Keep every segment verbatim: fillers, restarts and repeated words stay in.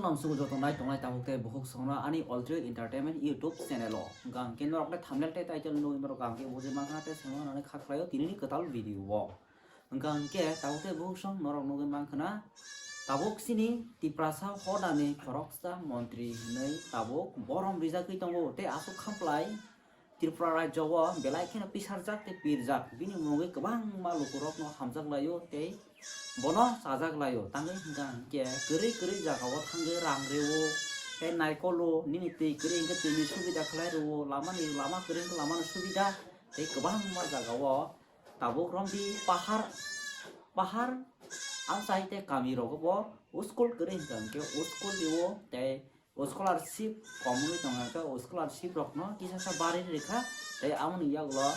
Ang sugu joto nai tongnai tabuk tei bukhuk songno ani Altrio Entertainment YouTube channel o. Hwnkha hwnkhe norok le thumbnail tei title nugwi norok kaham khe bujui mankha tei sengwi manani kha khlaio tinini kwtal video o. Hwnkha hwnkhe tabuk tei bukhuk song norok nugwi mankha na tabuk chini Tiprasa hodani khoroksa montri hinwi tabuk borom rijagwi tongo tei aswk khamplai Tripura rajyo o belai kheno pisarjak tei pirjak, bini mungwi kwbangma lukurokno hamjak laio tei bono chajak laio. Tangwi hwnkha hwnkhe kwrwi kwrwi jagao thangwi rang rwo tei naikolo, nini twi kwrwi hwnkhe twini subida khlai rwo, lamani lama kwrwi hwnkhe lamani subida tei kwbangma jagao tabuk romdi pahar pahar amchai tei kami rogo bo school kwrwi hwnkha hwnkhe school rwo tei o scholarship kom wngwi tongkha, o scholarship rokno kisa sa bari rikha, tei aboni yagulo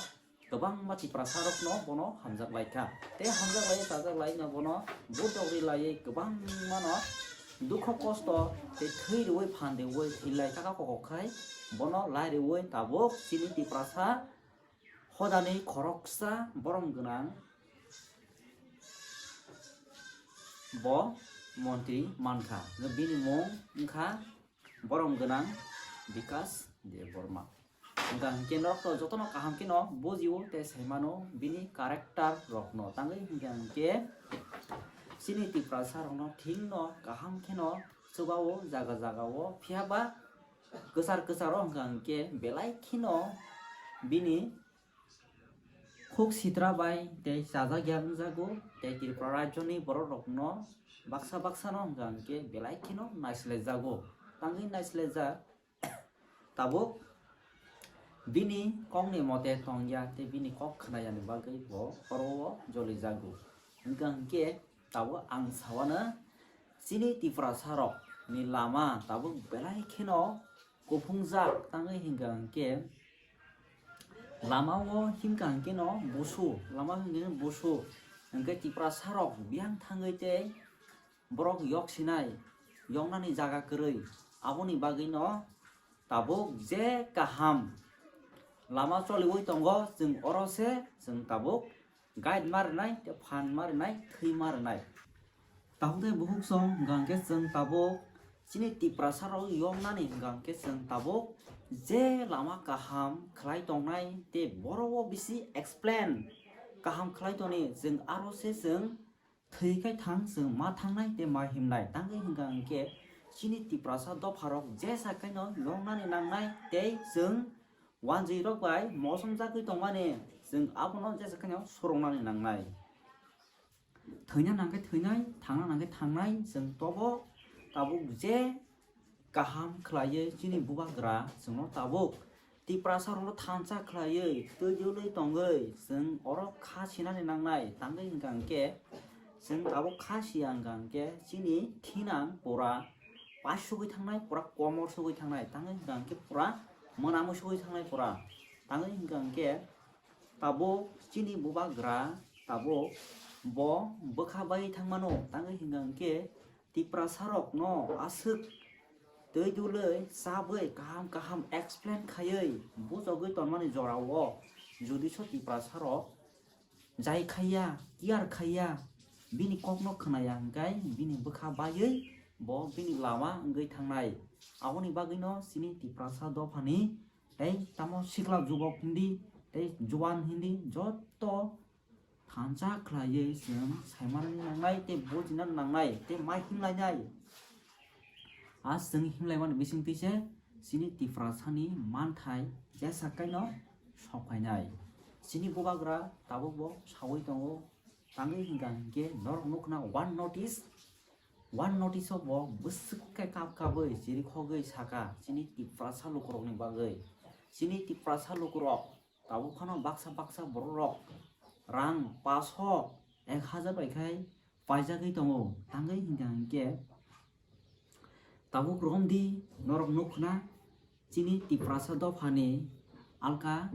kwbangma Tiprasa rokno bono hamjak laikha. Tei hamjak lai, chajak lai no bono budok ri lai kwbangma no dukho kosto tei thwi rwi phan rwi thwi lai kaka kokok khai bono lai rwi tabuk chini Tiprasa hodani khoroksa borom gwnang bo montri mankha. Bini mung wngkha borom gwnang Bikas Debbarma. Hwnkha hwnkhe norok to jotono kaham kheno bujio tei saimano bini character rokno. Tangwi hwnkha hwnkhe chini Tiprasa rokno thikno kaham kheno chubao jaga jagao, phiyaba kwchar kwcharo hwnkha hwnkhe belai kheno bini khuk sitra bai tei chajak ya wngjago, tei Tripura rajyoni borok rokno baksa baksa no hwnkha hwnkhe belai kheno naislaijago. Tangwi naislaijak tabuk bini kokni mote tongya tei bini kok khwnayani bagwi bo oro o jolijago. Hwnkha hwnkhe tabuk ang sawano chini Tiprasa rok ni lama tabuk belai kheno kuphungjak, tangwi hwnkha hwnkhe lama o himkha hwnkhe no busu, lama hwnkhe no busu, hwnkhe Tiprasa rok biyang thangwi tei borok yok sinai, yoknani jaga kwrwi, aboni bagwi no tabuk je kaham lama choliwi tongo, chwng oro se chwng tabuk guide ma rwnai, tei phan ma rwnai, thwi ma rwnai. Tabuk tei bukhuk song hwnkha hwnkhe chwng tabuk chini Tiprasa rok yoknani hwnkha hwnkhe chwng tabuk je lama kaham khlai tongnai tei borok o bisi explain kaham khlai toni, chwng aro se chwng thwi khai thang, chwng ma thangnai tei ma himnai. Tangwi hwnkha hwnkhe chini Tiprasa dopha rok jesa khaino yoknani nangnai tei chwng wanjwi rok bai mosomjagwi tongmani, chwng abono jesa khaino soroknani nangnai. Thwina nangkhe thwinai, thangna nangkhe thangnai, chwng tobo tabuk je kaham khlaiwi chini bubagra chwngno tabuk Tiprasa rokno thansa khlaiwi twi dwlwi tongwi chwng oro kha sinani nangnai. Tangwi hwnkha hwnkhe chwng tabuk kha siya hwnkha hwnkhe chini thinang pura paisugwi thangnai, pura komor sugwi thangnai, tangwi hwnkha hwnkhe pura mwnamwi sugwi thangnai pura. Tangwi hwnkha hwnkhe tabuk chini bubagra tabuk bo bwkha bai thangmano, tangwi hwnkha hwnkhe Tiprasa rokno aswk twi dwlwi chabwi kaham kaham explain khaiwi bujogwi tonmani jorao jodi so Tiprasa rok jai khaiya, care khaiya, bini kokno khwnaya hwnkhe bini bwkha baiwi bo bini lama wngwi thangnai. Aboni bagwino chini Tiprasa dophani tei tamo sikla jubok hindi tei juan hindi joto thansa khlaiwi chwng saimani nangnai tei bujina nangnai tei mai himlainai. A chwng himlaimani bisingtwi se chini Tiprasani manthai jesa kaino sokphainai. Chini bubagra tabukbo saui tongo, tangwi hwnkha hwnkhe norok nukna one notice, one notice o bo bwswk khe kap kabwi chirikhogwi saka chini Tiprasa lukurokni bagwi. Chini Tiprasa lukurok tabuk phano baksa baksa borok rok rang paso ek hajar bai khai paijagwi tongo. Tangwi hwnkha hwnkhe tabuk romdi norok nukna chini Tiprasa dophani alka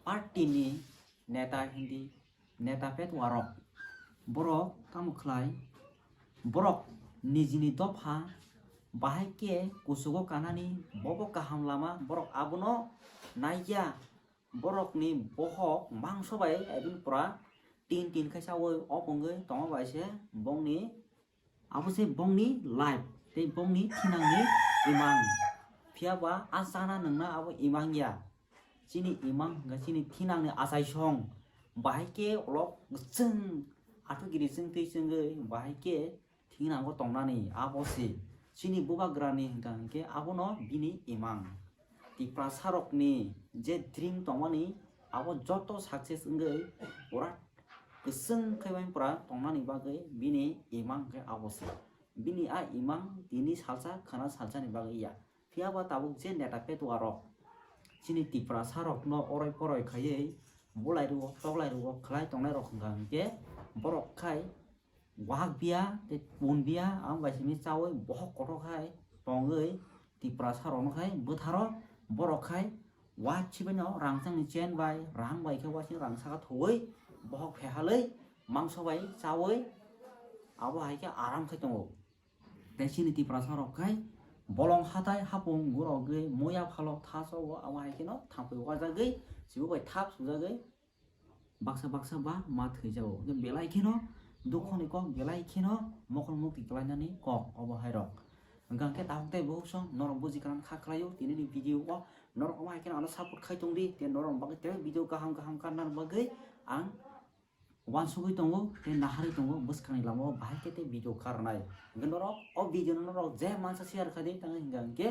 party ni neta hindi neta petwa rok. Borok tamo khlai, borok nijini dopha bahai khe kuchugo kanani bobo kaham lama, borok abono naiya. Borokni bohok mangso bai abini pura tin tin khe chaui opongwi tongma bai se bongni, abo se bongni life. tei bongni thinangni imang. Phiya ba a chana nwngna abo imang ya. Chini imang hwnkha chini thinangni achaisong. Bahai khe olok chwng athugiri chwng twi chwngwi bahai khe thinango tongnani abo se. Chini bubagrani hwnkha hwnkhe abono bini imang. Tiprasarokni je dream tongmani abo joto success wngwi pura kwchwng khe bai pura tongnani bagwi bini imang hwnkhe abo se. Bini a imang tini salsa khwna salsani bagwi ya. Phiya ba tabuk je neta petuarok chini Tiprasarokno oroi poroi khaiwi bulai rwo, toklai rwo, khlai tongnai rok hwnkha hwnkhe borok khai wahak biya tei pun biya, ang bai simi chawi bohok kotor khai tongwi Tiprasarokno khai bwtharo borok khai wachibaino rangchakni chen bai rang bai khe wasing rang saka thuwi bohok phehalwi mangso bai chawi abo hai khe aram khai tongo. Tei chini Tiprasa rok khai bolong hatai hapung gurogwi muya phalo thaso o abo hai kheno thampui wajagwi chibu bai thap sujagwi baksa baksa ba ma thwijago. Hwnkhe belai kheno dukhoni kok, belai kheno mokol mukti kwlainani kok obo hai rok. Hwnkhe tabuk tei buhuk song norok buji kwrang kha khlaio tini ni video o norok omo hai kheno ano support khai tongdi tei norok bagwi tei video kaham kaham karna bagwi ang wansugwi tongo tei naharwi tongo bwskangni lamao bahai khe tei video karnai. Hwnkhe norok o video no norok je mansa share khai di tangwi hwnkha hwnkhe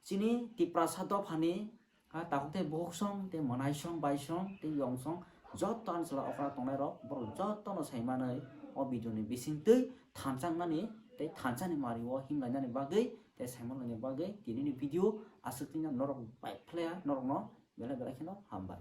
chini Tiprasa dophani a takhuk tei bukhuk song tei mwnaisong baisong tei yongsong joto ani chwla okra tongnai rok borok jotono saimanwi o video ni bisingtwi thanchaknani tei thanchani mario himlainani bagwi tei saimanlainani bagwi tinini video aswk twi norok bai phlaya norokno belai belai kheno hambai.